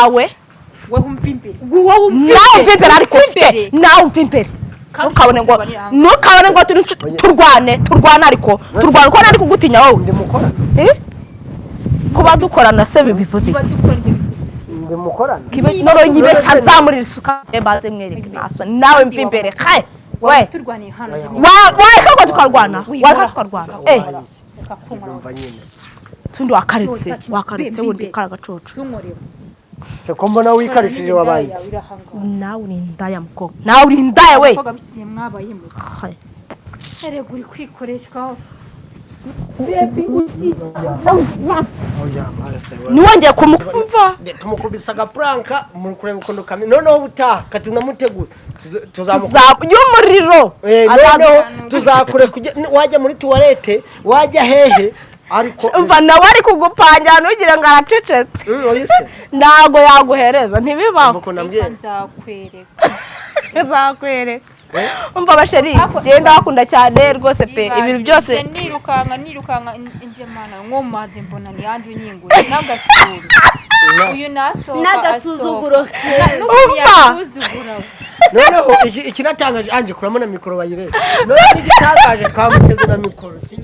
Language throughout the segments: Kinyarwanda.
Nawe. Wowe umva imbere, wowe umva. Nawe umva imbere, ariko Umva se imbere. Nawe umva imbere. Kandi Ntukabone ngo turwanire. ntukabone ngo turi inshuti. Turwane, turwane, ariko turwane ko nari kugutinya wowe. Ndi mukorana. Eh? Kuba dukorana se bivuze Tuba iki? dukora ibyo bintu. Ndi mukorana. Noneho nyibesha nzamurira isuka, mbanze mwereke ntaso. Nawe mva imbere kai we. Turwaniye hano njye. Wareka ngo tukarwana, wareka tukarwana, eh. Reka kunkora. Umva nyine. Tundi wakaretse, wakaretse wundi karagacucu. Tunkorera. Se ko mbona wikarishije, wabaye? Nawe uri indaya, mukobwa, nawe uri indaya we. Abakobwa b'igihe mwabayemo. Hai. Erega uri kwikoreshwaho. Oya, marase we. Niwongeye kumumva. Tumukubise agaprank muri kureba ukuntu kame. Noneho ubutaha katunamuteguza, tuzamukubita Y'umuriro. Noneho tuzakure wajya muri toilette, wajya hehe, ariko Umva, nawe ari kugupangira, ntugire ngo aracecetse. Oya se. Ntabwo yaguhereza, ntibibaho. Umva ukuntu nambwiye. Reka nzakwereka. Nzakwereka. Umva bachéri, genda bakunda cyane rwose pe, ibintu byose. Nje nirukanka, nirukanka nje mana nkomaze mbona ni yandi unyingura n'agasura uyu nasohoka. N'agasuzuguro. Umva! Yasuzugura. Noneho ikinatangaje, anje kuramo na mikoro bayirebe. Noneho igitangaje, twamuteze na mikoro, si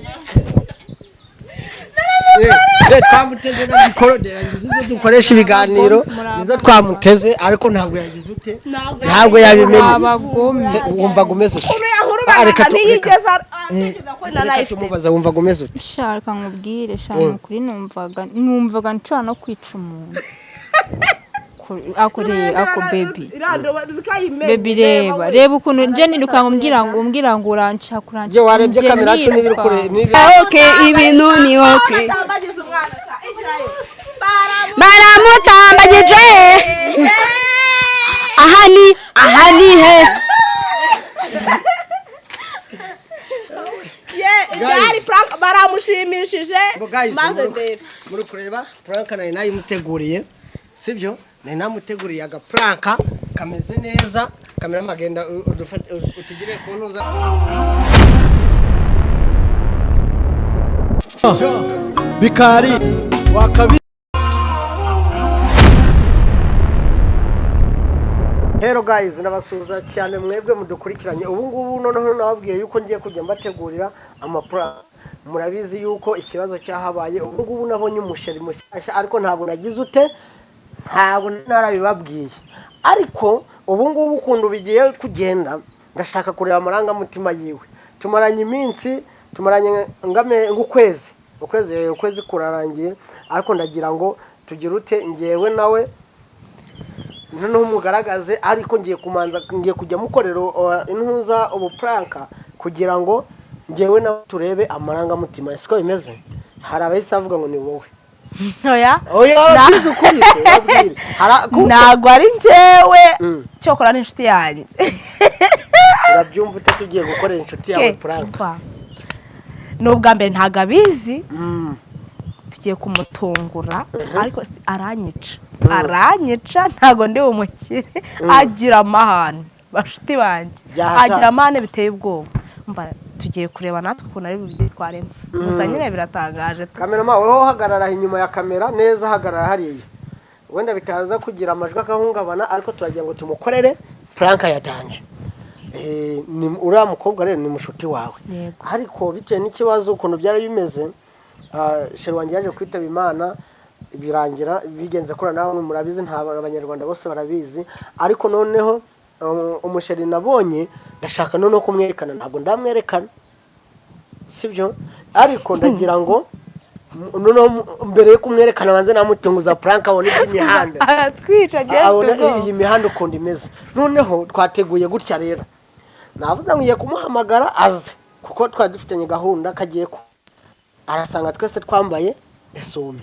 twamuteze na mikoro ngize izo dukoresha ibiganiro, nizo twamuteze, ariko ntabwo yagize ute, ntabwo yabimenye. Abagome. Se, wumvaga umeze ute? Ukuntu Ah, reka yahurubanaga, ntiyigeze atekereza ko Reka nanayifite. tumubaza, wumvaga umeze ute? Shaka nkubwire sha, ni ukuri numvaga nshobora no kwica umuntu. Ako baby, baby, reba, reba ukuntu nje nirukanka, umbwira ngo uranshaka, uranshaka. Njye warebye Nje kamera yacu niba iri kure nirukanka. niba Okay, ibintu ni okay. Baramutambagije. Aha ni he? Byari prank, baramushimishije. Ngo guys, Maze ndebe. Muri kureba prank nari nayimuteguriye, sibyo? Nari namuteguriye agaprank kameze neza. Kamera magenda utugire ku ntuza. Bikari wakabi. Hello guys, ndabasuhuza cyane mwebwe mudukurikiranye ubu ngubu. Noneho nababwiye yuko ngiye kujya mbategurira amaprank. Murabizi yuko ikibazo cyahabaye. Ubu ngubu nabonye umuchéri mushyashya, ariko ntabwo nagize ute, ntabwo narabibabwiye. Ariko ubu ngubu ukuntu bigiye kugenda, ndashaka kureba amarangamutima yiwe. Tumaranye iminsi, tumaranye ngame ng'ukwezi, ukwezi kurarangiye, ariko ndagira ngo tugire ute, ngewe nawe noneho umugaragaze. Ariko ngiye kumanza, ngiye kujya mukorera intuza ubuprank kugira ngo ngewe nawe turebe amarangamutima, siko bimeze? Hari abahise bavuga ngo ni wowe. Oya. Oya, babwize ukuri se, babwire. Ntabwo ari njyewe. Cyokora n'inshuti yanjye. Urabyumva ute tugiye gukorera inshuti yawe prank? Umva. Ni ubwa mbere, ntabwo abizi. Tugiye kumutungura, ariko aranyica, aranyica, ntabwo ndi bumukire. Agira amahane, bashuti banjye. Agira amahane biteye ubwoba. Umva, tugiye kureba natwe ukuntu ari bubyitwaremo. Gusa nyine biratangaje tu. Kamerama, wowe uhagarara inyuma ya kamera neza, hagarara hariya, wenda bitaza kugira amajwi akahungabana, ariko turagira ngo tumukorere prank ya danger. Ni uriya mukobwa rero ni mushuti wawe? Yego. Ariko bitewe n'ikibazo ukuntu byari bimeze, chéri wanjye yaje kwitaba Imana, birangira bigenze kuri nawe murabizi, nta Abanyarwanda bose barabizi. Ariko noneho umuchéri nabonye, ndashaka noneho kumwerekana. Ntabwo ndamwerekana, sibyo? Ariko ndagira ngo noneho mbere yo kumwerekana banze namutunguza prank, abone iby'imihanda. Aratwica agiye. Abona iyi mihanda ukuntu imeze. Noneho twateguye gutya rero, navuze ngo ngiye kumuhamagara aze, kuko twari dufitanye gahunda kagiye ku arasanga twese twambaye esume,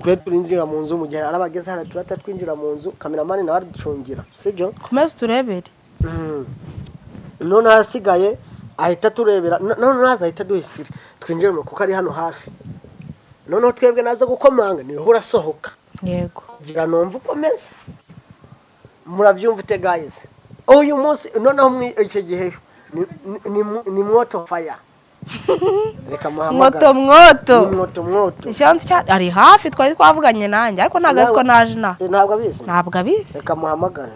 twe turinjira mu nzu. Mu gihe araba ageze hano, turahita twinjira mu nzu, kameramani nawe aducungira, sibyo? Komeza uturebere. None ahasigaye ahita turebera. None naza ahita duhisira, twinjire mu, kuko ari hano hafi. Noneho twebwe naza gukomanga, niho urasohoka. Yego. Gira numva uko ameze. Murabyumva ute guys? Uyu munsi noneho icyo gihe ni moto fire. Reka muhamagare. Mwoto mwoto. Ni mwoto mwoto. Ikibanza cya ari hafi, twari twavuganye nanjye, ariko ntabwo azi ko naje na. Ntabwo abizi. Ntabwo abizi. Reka muhamagare.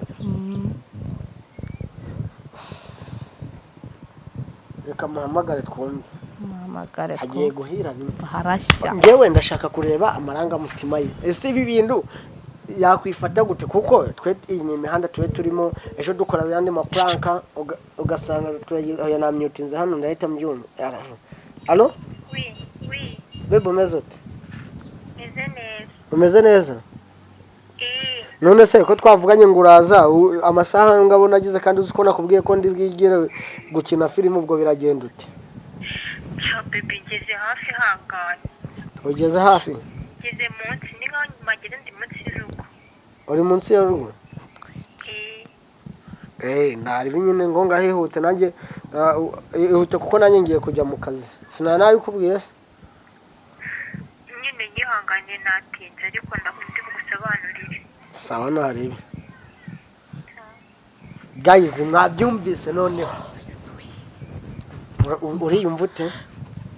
Reka muhamagare twumve. Muhamagare Hagiye twumve. guhira bimva. Harashya. Njyewe ndashaka kureba amarangamutima ye. Ese ibi bintu yakwifata gute? Kuko twe iyi ni imihanda tube turimo, ejo dukora ayandi mapuranka ugasanga oya namyutinze hano ndahita mbyumva. Alo? Oui, oui, Bebe umeze ute? meze neza. Umeze neza? Eh, None se ko twavuganye ngo uraza amasaha ngabona agize kandi uzi ko nakubwiye ko ndi bwigire gukina filime, ubwo biragenda ute? sha bebe ngeze hafi, hanganye. Ugeze hafi? Ngeze munsi, ni nkaho mageze ndi munsi y'urugo. Uri munsi y'urugo? Eh, Ntari nyine ngo ngahihute nanjye, ihute kuko nanjye ngiye kujya mu kazi. Sinari nabikubwiye se? Nyine yihanganye natinze, ariko ndakundi bugusobanurire. Sawa narebe. Guys, mwabyumvise noneho. Uriyumva ute?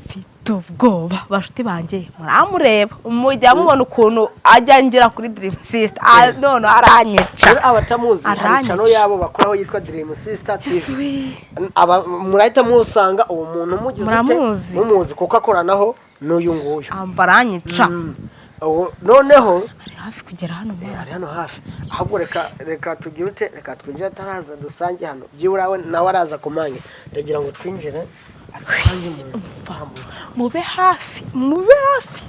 Mfite ubwoba, bashuti banjye muramureba, mujya mubona ukuntu ajya ngira kuri Dream Sister. None aranyica. Rero abatamuzi hari Aranyica. channel yabo bakoraho yitwa Dream Sister TV. Yesu we. Aba murahita musanga uwo muntu mugize ute? Muramuzi. Mumuzi kuko akoranaho n'uyu nguyu. Amva aranyica. Noneho Ari hafi kugera hano mwana. Ari hano hafi. Ahubwo reka tugire ute, reka twinjire ataraza dusange hano. Byibura we nawe araza kumanya. Ndagira ngo twinjire adusange mu Umva, mube hafi, mube hafi.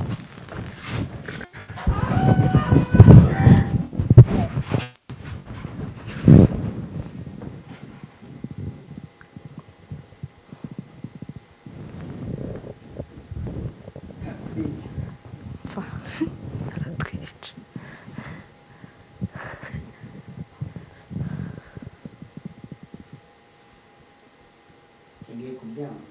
Umva, aratwica. Tugiye kuryama.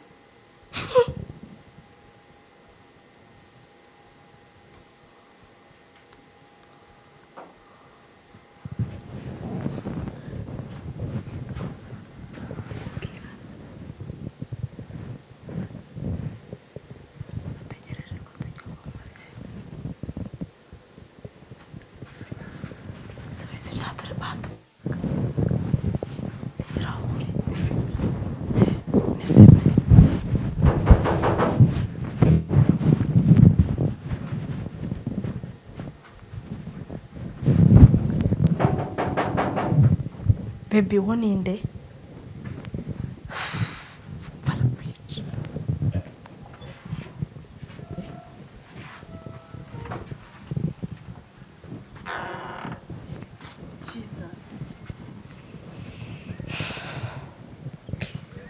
Ategereje ko tujya kumureba. Sebisi byature batu. Gira aho uri. Ni feme. Baby, uwo ni nde? Barakwica. Jesus.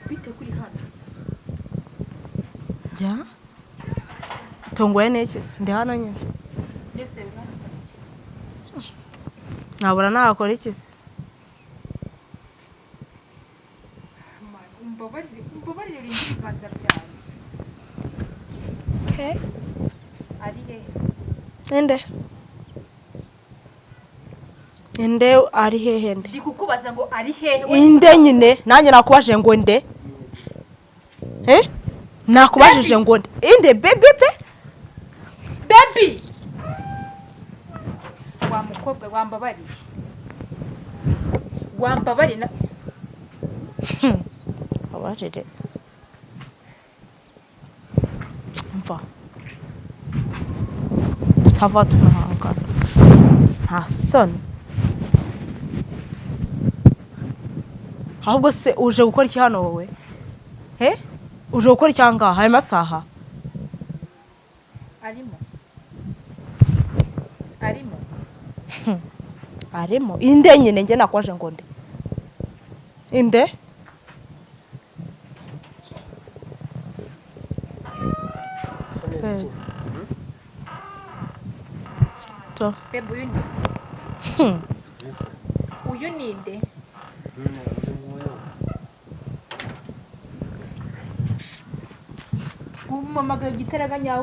Bite kuri hano. Ya? Tunguwe n'iki se? Ndi hano nyine. Mbese biranakora iki? Nabura nahakora iki se? Mana, umbabarire, umbabarire urinde ibiganza byanjye. Okay. Ari hehe? Inde? Inde ari hehe nde? Ndi kukubaza ngo ari hehe? Inde nyine nanjye nakubajije ngo nde? Eh? Nakubajije ngo nde? Inde bebe be? Baby! Wa mukobwa wambabariye. Wambabariye na Abajije. Mva. Tutava tunahangana. Nta soni. Ahubwo se uje gukora iki hano wowe? Eh? Uje gukora iki ahangaha ayo masaha? arimo. Arimo. Arimo. Inde nyine njye nakwaje ngo nde? Inde? To. Baby uyu ni. Uyu ni nde? Umamagara igitaraganya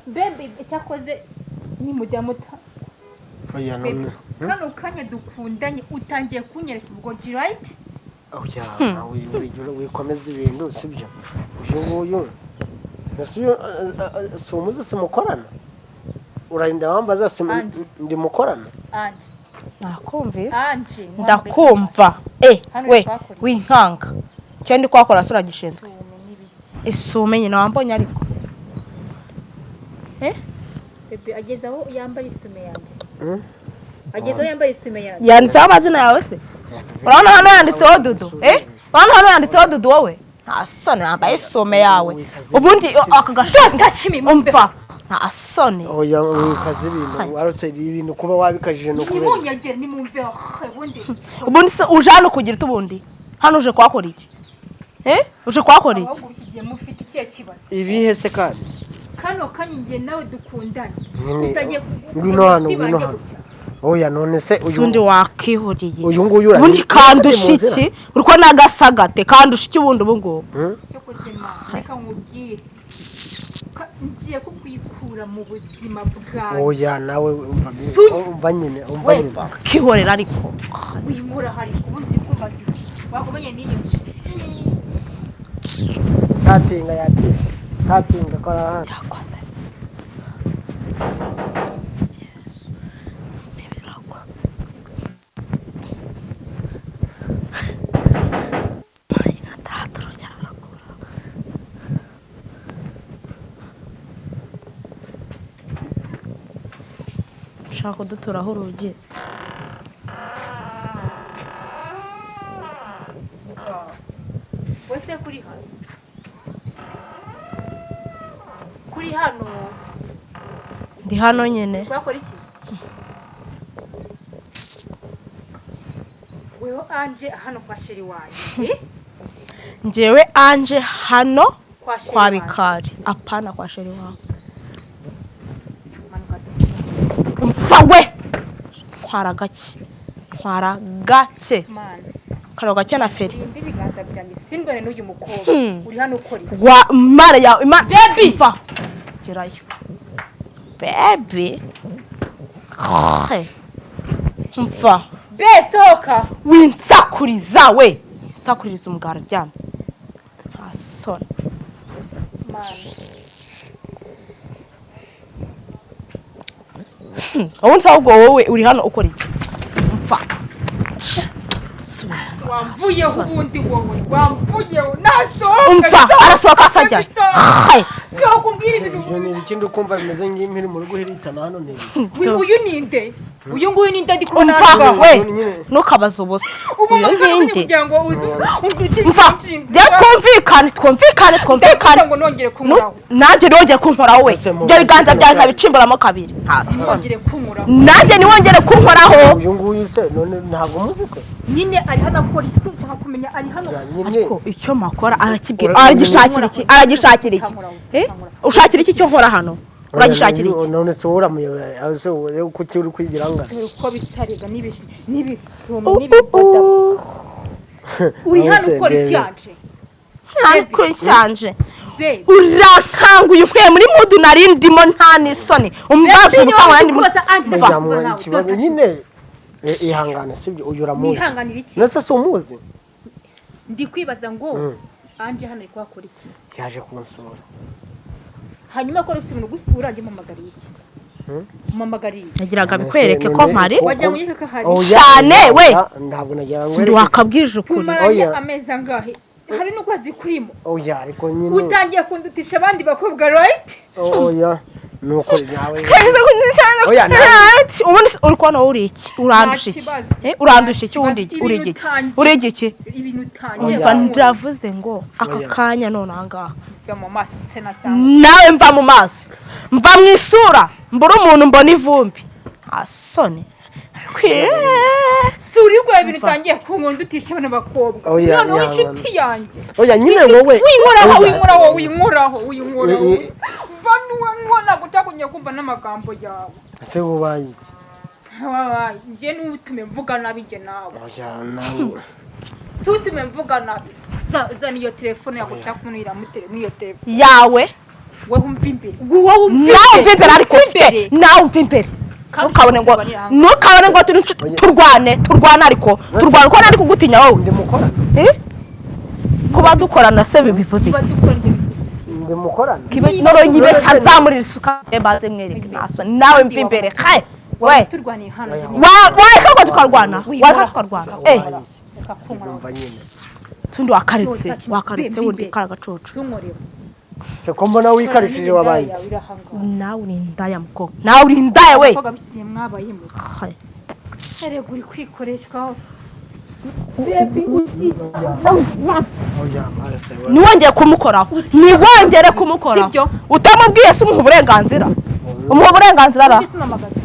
bebe cyakoze nimujya muta Oya Bebe, none. kano kanya dukundanye utangiye kunyereka ubugoryi, right? Oya nawe wikomeza ibintu sibyo. Uyu nguyu Ese uyu, si umuzi simukorana, urarinda wambaza si Ange. ndimukorana. Anje. Nakumvise. Anje. Ndakumva eh. Hano We twakora iki? winkanga icyo ndi kuhakora se uragishinzwe? Isume nyine wambonye ariko. Bebe ageze aho yambaye isume yanjye. Mm. Ageze aho yambaye isume yanjye. Yanditseho amazina yawe se? Urabona hano yanditseho Dudu, eh, urabona hano yanditseho Dudu. Wowe nta soni, yambaye isume yawe ubundi aka gashati, umva, nta soni. Oya, wikaze ibintu warutse, ibintu kuba wabikajije ni ukubera. Nimunyagere nimumve ubundi. Ubundi se uje hano kugira ute? Ubundi hano uje kuhakora iki? Eh, uje kuhakora iki? Ahubwo iki gihe mufite ikihe kibazo? Ibihe se kandi? Kano kanya njye nawe dukundana. Nyine, Utagiye ngwino hano, ngwino hano. Oya, none se Si undi uyu wakihuriye. Uyu nguyu urabizi? Ubundi kandusha iki? Uri kubona agasagate kandusha iki ubundi ubu ngubu? Cyo kuzima, reka nkubwire. Ngiye kukwikura mu buzima bwawe. Oya, nawe umva, umva nyine, umva We. nyine. Kihorera ariko. Wimura hari ubundi kumva iki? Wakumenya n'iyi nzu. Tatinga yatishe, tatinga kora hano. Yakoze. Yesu, ibiragwa. Nka data, urongera urakura. Ushaka kuduturaho urugi? Wese kuri hano. Kuri hano. Ndi hano nyine. Twakora iki? Weho Anje hano kwa chéri wanjye. Eh? Njyewe Anje hano Kwa chéri kwa wanjye. Bikari, apana kwa chéri wawe. Manuka dore. Umva we, ntwara gake, ntwara gake. Mana. Karo gake na feri. Urinde ibiganza byanjye sindwane n'uyu mukobwa. Uri hano ukora iki? Wa mara yawe imana. Baby! Mva, gerayo baby. He. Mva. Be sohoka. Winsakuriza we, nsakuriza umugara aryamye, nta soni. Mana. Ubundi se ahubwo wowe uri hano ukora iki? Mva. Subira. Wamvuyeho ubundi, wowe wamvuyeho, nasohoka. Umva, arasohoka asajya. He. Sohoka umbwire ibintu. Ibyo ni ibiki ndi kumva bimeze nk'impiri mu rugo ihiritana hano? Ni ibi. Uyu ninde? Uyu nguyu ninde ndi kubona Umva hano ngaho? we, Nyine. ntukabaze ubusa. Ubu Uyu makuru ninde? kugira ngo uze Mva, bya twumvikane, twumvikane, twumvikane. ngo nongere kunkuraho. Nanjye ntiwongere kunkoraho we. Ese mu- Ibyo biganza byawe nkabicimburamo kabiri, nta soni. Nongere kunkuraho. Nanjye ntiwongere kunkoraho. Uyu nguyu se none ntabwo muzi se? Nyine ari hano akora iki? Nshaka kumenya ari hano. Ya, nyine. Ariko icyo makora arakibwira, aragishakira iki? Aragishakira iki? Eh? Ushakira iki icyo nkora hano? Uragishakira iki? None se wowe uramuyobera? Aho se wowe kuki uri kwigira ngana? Dore uko bisarega n'ibisumo n'ibiboda. Uri hano ukora iki, Anje? Ariko icyanje Babe. Urankanguye, unkuye muri mood nari ndimo, nta n'isoni, umbaza ubusa ngo nari ndimo. Anje. Nzamuha ikibazo nyine. Ihangane, sibyo? Uyu uramuzi? Nihanganira iki? None se si umuzi? Ndi kwibaza ngo Anje hano ari kuhakora iki? Yaje kunsura. Hanyuma ko ufite umuntu ugusura, njye mpamagariye iki? Mpamagariye iki? Nagiraga bikwereke ko mpari. Wagira ngo unyereke ko ahari. Oya, Cyane, we. oya, ntabwo nagira ngo Sindi nkwereke. wakabwije ukuri. Tumaranye Oya. amezi angahe? Hari n'ukwezi kurimo. Oya, ariko nyine. Utangiye kundutisha abandi bakobwa, right? Oya, nuko nawe. Oya, Ubundi se uri kubona wowe uri iki? Urandusha iki? Nta kibazo. Eh, urandusha iki ubundi? Nta kibazo. Uri igiki? Ibintu utangiye. Uri igiki? Ibintu utangiye. Umva, ndavuze ngo aka Oya. kanya none aha ngaha. Mva mu maso se na cyangwa. Nawe mva mu maso, mva mu isura, mbura umuntu mbona ivumbi, nta soni. Si uri gukora ibintu utangiye kundutisha abana bakobwa. Oya, Noneho ihangane. inshuti yanjye. Oya nyine, wowe. Winkoraho. Oya. Winkoraho, winkoraho, winkoraho. Eh, Mva nuwa, ntabwo utakunye kumva n'amagambo yawe. Ese ubaye iki? Wabaye njye n'utume mvuga nabi njye nawe. Oya, nawe. Si utume mvuga nabi. Zana iyo telefone yawe, ushaka umuntu iramutere muri iyo telefone. Yawe. Wowe umva imbere, wowe umva. Nawe umva imbere ariko Umva se imbere. nawe umva imbere. Kandi Ntukabone ngo turwane. ntukabone ngo turi inshuti, turwane, turwane, ariko turwane kuko nari kugutinya wowe. Ndi mukorana. Eh? Kuba dukorana se bibivuze Tuba iki? dukora ibyo bintu. Ndi mukorana. Noneho nyibesha nzamurira isuka mbaze mwereke ntaso nawe mva imbere hayi we. Turwaniye hano. Wareka ngo tukarwana, wareka tukarwana, eh. Umva nyine. Tundi wakaretse, wakaretse wundi karagacucu. Tunkoreho. Se ko mbona wikarishije, wabaye? Nawe uri indaya mukobwa, nawe uri indaya we. Abakobwa b'igihe mwabayemo. Hayi. Erega uri kwikoreshwaho. Oya marase we. Ntiwongere kumukoraho, ntiwongere kumukoraho. Sibyo. Utamubwiye se umuha uburenganzira, umuha uburenganzira ra? Ese mamagaza.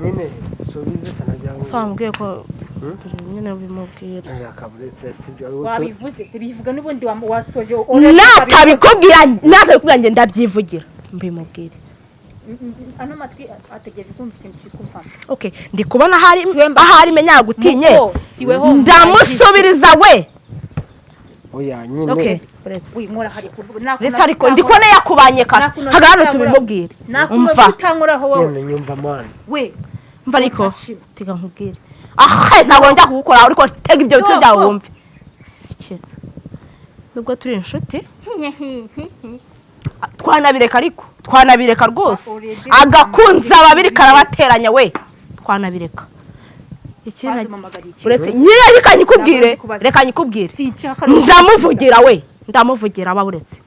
Nyine subize sanagira ngo. Se wamubwiye ko nyine bimubwira? Oya kaburetse, sibyo. Wabivuze se, bivuga n'ubundi wasoje. Natabikubwira, natabikubwira njye ndabyivugira mbimubwire. Ano matwi ategereje kumva ikintu kiri kumvamo. Okay, ndi kubona ahari ahari menya yagutinye. Muko, siweho. Ndamusubiriza we. Oya nyine. Okay, uretse. Winkora hari kuvuga. Uretse ariko ndi kubona yakubanye kare hagarara hano tubimubwire. Umva. Umva. Utankoraho wowe. Nyine nyumva man. We. Mva ariko tega nkubwire, aha ntabwo njya kugukora ariko tega ibyo bitwe byawe wumve. Sike nubwo turi inshuti twanabireka, ariko twanabireka rwose, agakunze ababiri karabateranya we, twanabireka. Ikindi Bazumamagariye iki? Uretse nyine, reka nyikubwire, reka nyikubwire. Sinshaka. Ndamuvugira we, ndamuvugira aba uretse.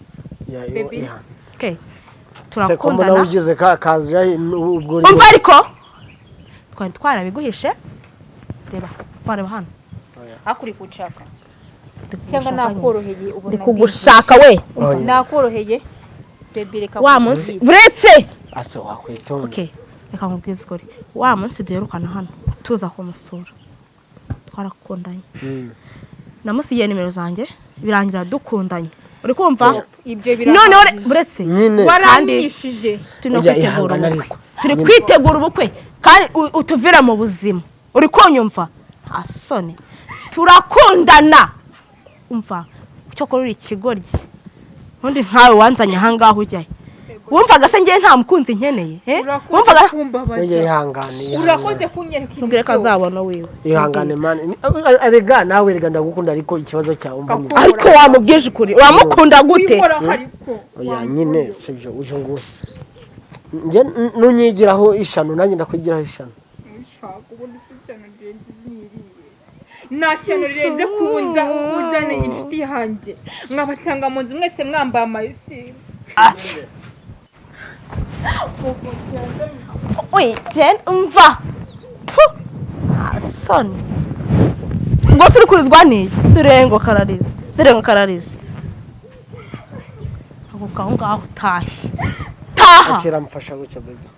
Ya. Baby. Ya. Okay. Se ko mbona Turakundana. ugize ka kaza ubwo uri. Umva ariko twari twarabiguhishe, reba wareba hano. Hakuri kunshaka. Ndi Cyangwa kugushaka nyine. nakoroheye ubona. Ndi kugushaka we. Oya. Nakoroheye. Baby reka. Wa munsi uretse. Ase wakwitonda. Okay, reka nkubwize ukuri, wa munsi duherukana hano tuza kumusura twarakundanye. Namusigiye nimero zanjye birangira dukundanye, uri kumva? Ibyo Noneho uretse. Nyine. Waranyishije. Turi no Oya, kwitegura ihangane ubukwe. ariko. Turi Nyine. kwitegura ubukwe kandi utuvira mu buzima, uri kunyumva? Nta soni, turakundana. Umva, cyokora uri ikigoryi ubundi nkawe wanzanye ahangaha ujyayo, wumvaga se ngewe nta mukunzi nkeneye, eh? Urakoze Wumvaga Oya kumbabaza. ihangane. Ihangane. Urakoze kunyereka ibintu ntubwire ko byose. azabona wiwe. Ihangane man. Erega nawe erega ndagukunda ariko ikibazo cyawe umva nyine. Ariko wamubwije ukuri, uramukunda gute? Wikoraho ariko. Oya nyine sibyo, uyu nguyu. Njye nunyigiraho ishano nanjye ndakwigiraho ishano. Ushaka ubundi si ishyano rirenze niriye. Nta shyano rirenze kunza uzane inshuti yanjye mwabasanga mu nzu mwese mwambaye amayisimu. Oye, Jen, umva. Puh! Nta soni. Ubwo turi kurizwa n'iki? Dore ngo kararize. Dore ngo kararize. Haguruka aho ngaho utahe. Taha! Akira mfasha gutya baby.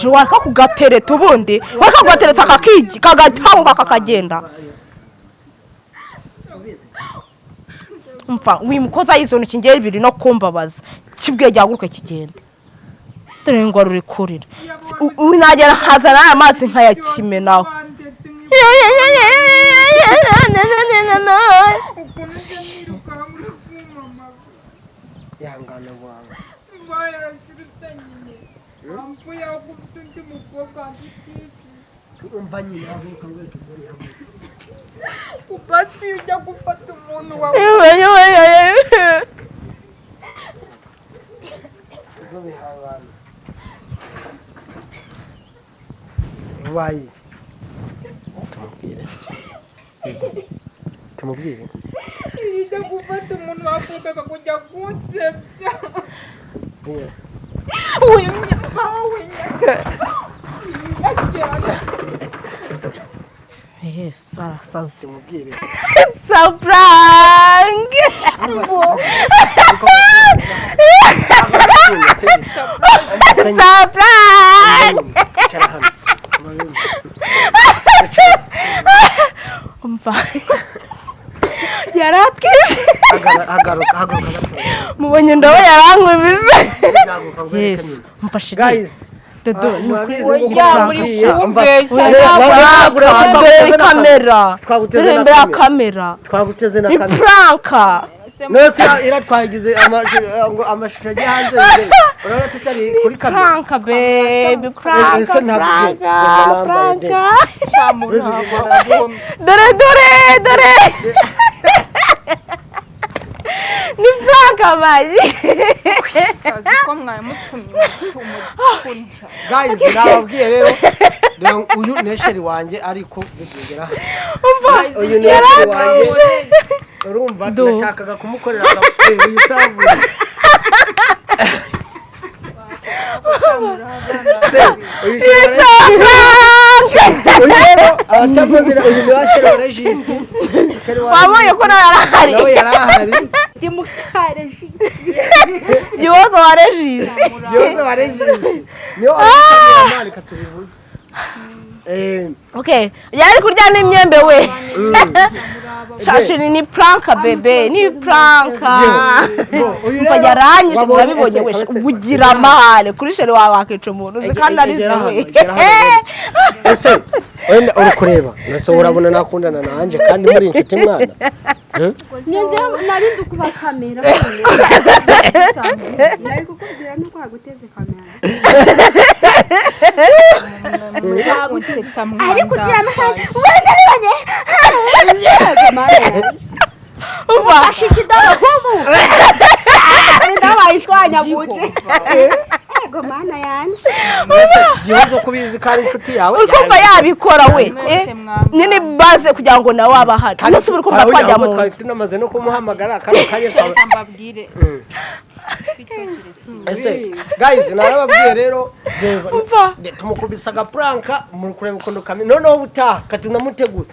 Wareka kugatereta ubundi. Wareka kugatereta kakigi, kagatahuka kakagenda. Umva, wimukoza izo ntoki ngewe biri no kumbabaza. Kibwiye gihaguruke kigende. Dore ngo ruri kurira. Nagera nkazana aya mazi nkayakimenaho. Ukuntu ujya nirukanka uri kumamara. Ihangane bwangu. Barashirutse nyine amvuye aho ufite undi mukobwa nditizi. Umva nyine haguruka ngwereke ibyo haguruka. Ubasi ujya gufata umuntu wawe. Ubwo bihangane. Ubaye. Tumubwire. Tumubwire. Ujya gufata umuntu wakundaga kujya kunsebya. Iya. Winyumva winyumva. Yesu arasaze. Tumubwire. Surprise! Surprise! Icara hano. Umva. Yaratwije. Hagaruka haguruka gato. Mubonye ndobo yarankubise. Haguruka ngwereke Yesu, nyine. mfashe. Guys, Dodo, ni murabizi ukuri. ngo Oya, muri Oya, kumbeshya. Dore kamera. Twaguteze Dore na imbere ya kamera. kamera. Twaguteze na Ni kamera. prank. Nose iratwagize amashusho ajya hanze, urabona tutari kuri kamera. Prank baby, prank, Ese ntabwo prank, ugiye. prank. Dore dore dore. Ni prank amayi. Kazi ko mwari mutumye umukurya. Guys, nababwiye rero, rero uyu ni chéri wanjye, ariko bigera Umva. Uyu ni chéri wanjye, urumva nashakaga kumukorera uyu savu. Uyu chéri uyu rero abatakoze, uyu ni wa chéri wa Regis. Chéri wa Wabonye ko nawe yarahari. Nawe yarahari. Ndi mukarejisi. Gihozo wa Regis. Gihozo wa Regis niyo wari katubivuge. Okay, yari kurya n'imyembe we. Shashiri ni prank bebe, ni prank. Umva yaranyije, murabibonye we, ugira amahane kuri chéri wawe wakica umuntu uzi kandi arize we. Ese wenda uri kureba nase urabona nakundana nanjye kandi muri inshuti mwana? Ngenze nari ndi kuba kamera. Nari kukubwira nuko waguteze kamera. Ariko ugira amahane. Wese nibanye. Umva. Fashe ikidobo nk'ubu. Ndabaye ishwanyaguje. Ego mana yanje. Mbese Gihozo kubizi ko ari inshuti yawe? Uri kumva yabikora we. Nyine baze kugira ngo nawe abe ahari. Umunsi uri kumva twajya mu twari nzu. tunamaze no kumuhamagara kano kanya twaba. Mbabwire. Ese guys, narababwiye rero, reba, Umva. tumukubise agaprank muri kureba ukuntu kame. Noneho ubutaha katunamuteguza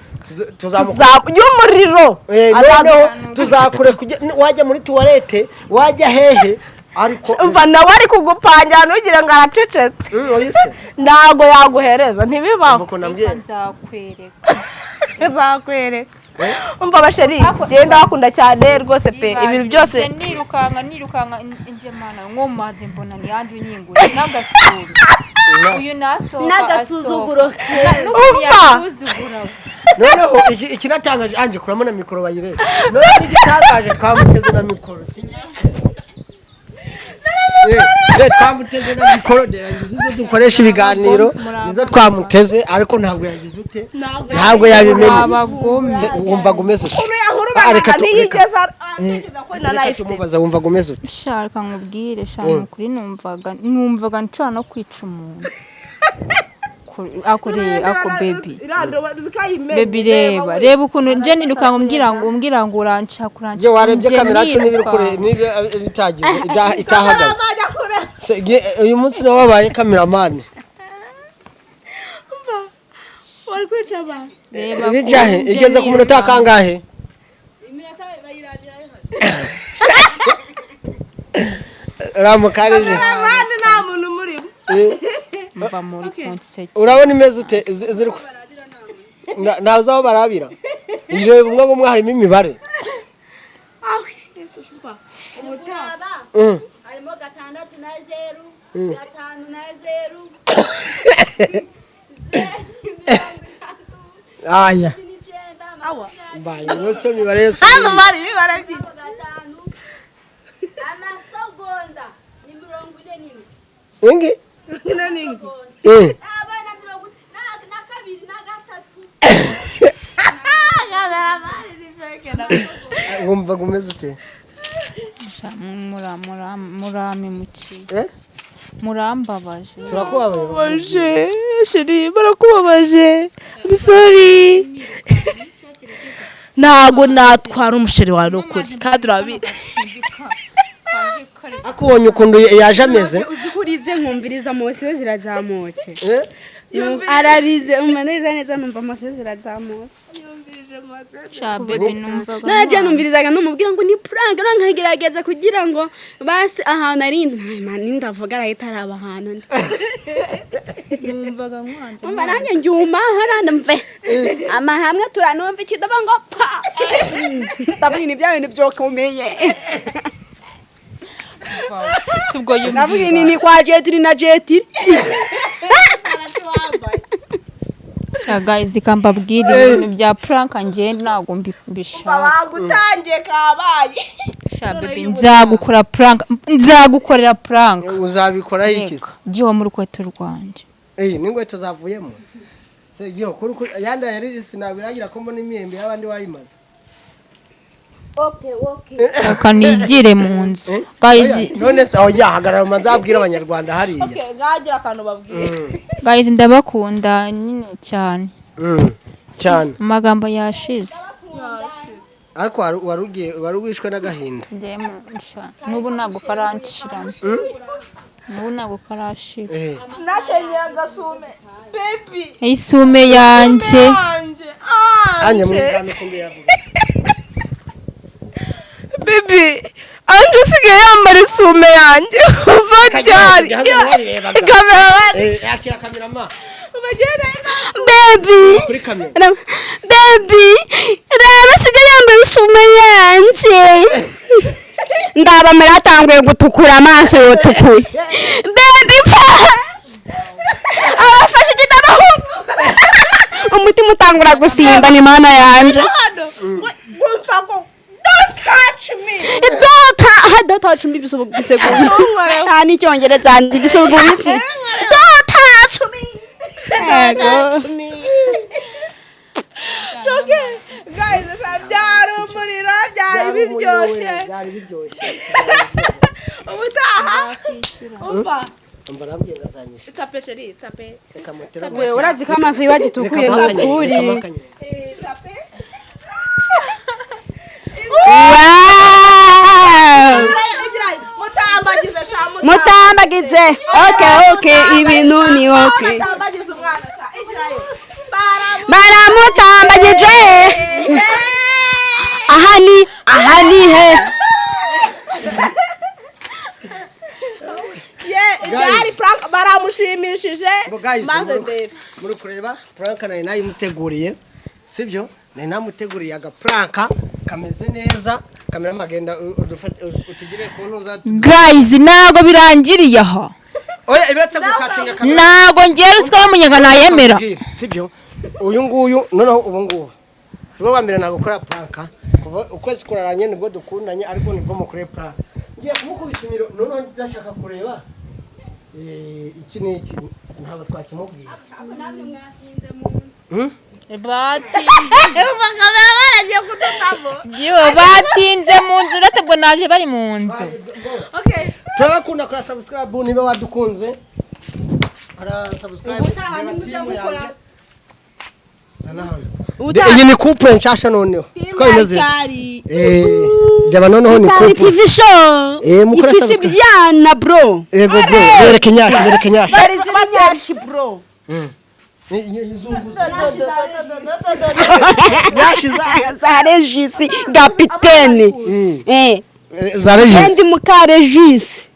tuzamukora Y'umuriro. Noneho tuzakure wajya muri toilette, wajya hehe, ariko Umva nawe ari kugupangira ntugire ngo aracecetse. Oya se. Ntabwo yaguhereza, ntibibaho. Uko nambwiye. Nzakwereka. Nzakwereka. Umva basheri, genda bakunda cyane rwose pe, ibintu byose. Nirukanka nirukanka nje mana nkomaze mbona ni yandi unyingura n'agasura. Uyu nasohoka. N'agasuzuguro. Umva. Noneho ikinatangaje anje kuramo na mikoro bayirebe. Noneho igitangaje twamuteze na mikoro. Twamuteze na mikoro yagize izo dukoresha ibiganiro nizo twamuteze, ariko ntabwo yagize ute, ntabwo yabimenye. Abagome. Wumva gumeze ute? Ukuntu yankurubanaga ntiyigeze atekereza ko na Reka life. tumubaza, wumva gumeze ute? Shaka nkubwire shaka kuri numvaga nshobora no kwica umuntu. Akoreye ako baby. Baby reba reba ukuntu nje nirukanka umbwira ngo uranshaka uranshaka. Iyo warebye kamera yacu niba iri kure niba bitagize itahagaze. Uyu munsi nawe wabaye kameramani. Wari kwica abantu. Bijahe igeze ku munota kangahe? Ramukarije. Kameramani nta muntu umurimo. Mva muri konseki. Urabona imeze ute? Ntazi aho barabira. Ireba umwe bumwe harimo imibare. Harimo 6 na 0, 5 na 0. Aya. Mbaye wose imibare yose. Hano bari imibare byinshi. Amasegonda ni 41. Ingi? 42. Abana 42 na 3. Wumva gumeze ute? Muramimukiye. Murambabaje. Turakubabaje. Chéri, barakubabaje. I'm sorry. Ntago natwara umusheri wawe n'ukuri kandi urabizi. Akubonye ukuntu yaje ameze. Uzi ko urize nkumviriza emosiyo zirazamutse. Ararize umva neza neza numva emosiyo zirazamutse. Najya numvirizaga numubwira ngo ni prank nkagerageza kugira ngo basi ahantu arinde ndavuga arahita araba ahantu ndi. Numvaga nkwanze. Umva nanjye njyuma haranda mve. Amahamwe turanumva ikidobo ngo pa. Ndabona ni bya bintu byokomeye. Subwo yumvira. Ndavuga ni kwa jetiri na jetiri. Guys, kambabwira ibintu bya prank nge ntago mbishaka. Bagutangiye kabaye. Sha baby nzagukora prank, nzagukorera prank. Uzabikora iki? Giho mu rukweto rwanjye. N'ingweto zavuyemo. Se giho kuri yanda yari sinabiragira ko mbona imyembe y'abandi wayimaze. Reka nigire mu nzu, guys. Oya, none se oya, hagarara umanze abwira Abanyarwanda hariya. Okay, ngagira akantu babwira. Guys, ndabakunda nyine cyane. Cyane. Amagambo yashize. Ariko wari ugiye, wari wishwe n'agahinda. Njye n'ubu ntabwo karanshiramo, n'ubu ntabwo karashira. Nakenyeye agasume, baby. Isume yanjye. Wanjye. Anya muri Anje. kame kumbe yavuga. Baby, Anje usigaye yambara isume yanjye kuva ryari? Kamera. Yakira kamerama. Baby. Kuri kamera. Baby, reba, asigaye yambaye isume yanjye. Ndabamera atanguye gutukura, amaso yotukuye. Baby, pfa abafashe igitabo, umutima utangura gusimba, ni Mana yanje. Hano wumva ngo "Don't touch me." Don't touch me, bisegura nta n'icyongereza ndi, bisegura iki? Don't touch me. Yego. Okay guys, byari umuriro, byari biryoshye. Byari biryoshye. Ubutaha umva. Umva, arambwiye ngo azanyishe. Tape, chérie, tape. Reka mutere. We, urazi ko amaso yiwe agitukuye nk'ukuri. Tape. Wow! Mutambagize sha. Mutambagize. Okay, ibintu ni okay. Mutambagize umwana sha, igirayo. Baramutambagije. Aha ni he? Ye, byari prank, baramushimishije. Guys, maze ndebe. Muri kureba prank nari nayimuteguriye, sibyo? Nari namuteguriye agaprank kameze neza. Kamera magenda utugire ku ntuza. Guys, ntabwo birangiriye aha. Oya, ibetse gukatinga kamera. Ntabwo ngiye, ruswa y'umunyaga nayemera. Sibyo? Uyu nguyu noneho, ubu ngubu si bo bambere ntabwo ukora prank. Kuva ukwezi kuraranye nibwo dukundanye, ariko nibwo mukoreye prank. Ngiye kumukubita imiro. Noneho ndashaka kureba iki ni iki, ntabwo twakimubwira. Batinze. Kamera baragiye kudutamo. Yewe, batinze mu nzu, uretse ubwo naje bari mu nzu. Okay. Turabakunda. Kora subscribe niba wadukunze, kora subscribe. Ubutaha Reba nimujya team mukora- yanjye. Zana hano. Ubutaha- Iyi ni couple nshasha noneho, siko bimeze? Reba noneho ni Itari couple. TV show. Mukore ifise subscribe. ibyana, bro. Yego bro, bereke nyashi, bereke nyashi. Nyashi, bro. Izunguza nyashi za Za Regis kapitene. Za Regis. Kandi muka Regis.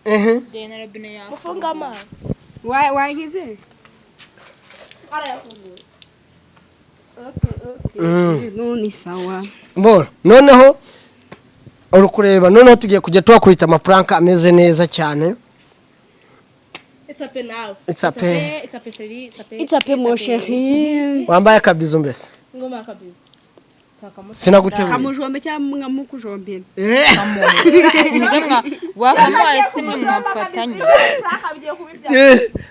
Mufunga amaso. Wagize? None sawa. Mbona noneho uri kureba, noneho tugiye kujya tubakubita amaprank ameze neza cyane. Itape nawe. Itape. Itape, chérie, itape. Itape, mon chéri. Wambaye akabizo mbese. Ngoma akabizo. Sinaguteguye. Kamujombe cyangwa mwamukujombera? Wakamuhaye simwe mwafatanye.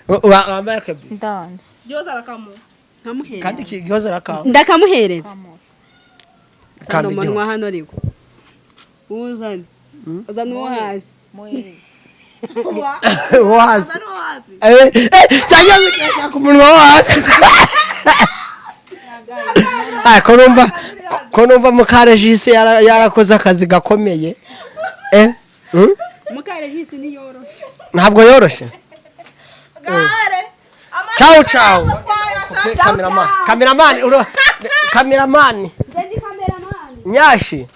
Wambaye akabizo. Ndanze. Gihoza arakamuha. Nkamuhereza. Kandi kigihoza arakawa. Ndakamuhereza. Kandi Sando umunwa hano, ariko uzane, uzane uwo hasi. Wo hasi. Cyangwa se kirashaka umunwa wo hasi. Ah, ko numva mukaregisi yarakoze akazi gakomeye. Hmm? Mukaregisi niyoroshe. Ntabwo yoroshye. Gare. Ciao ciao. Cameraman, cameraman, uro cameraman. Nyashi.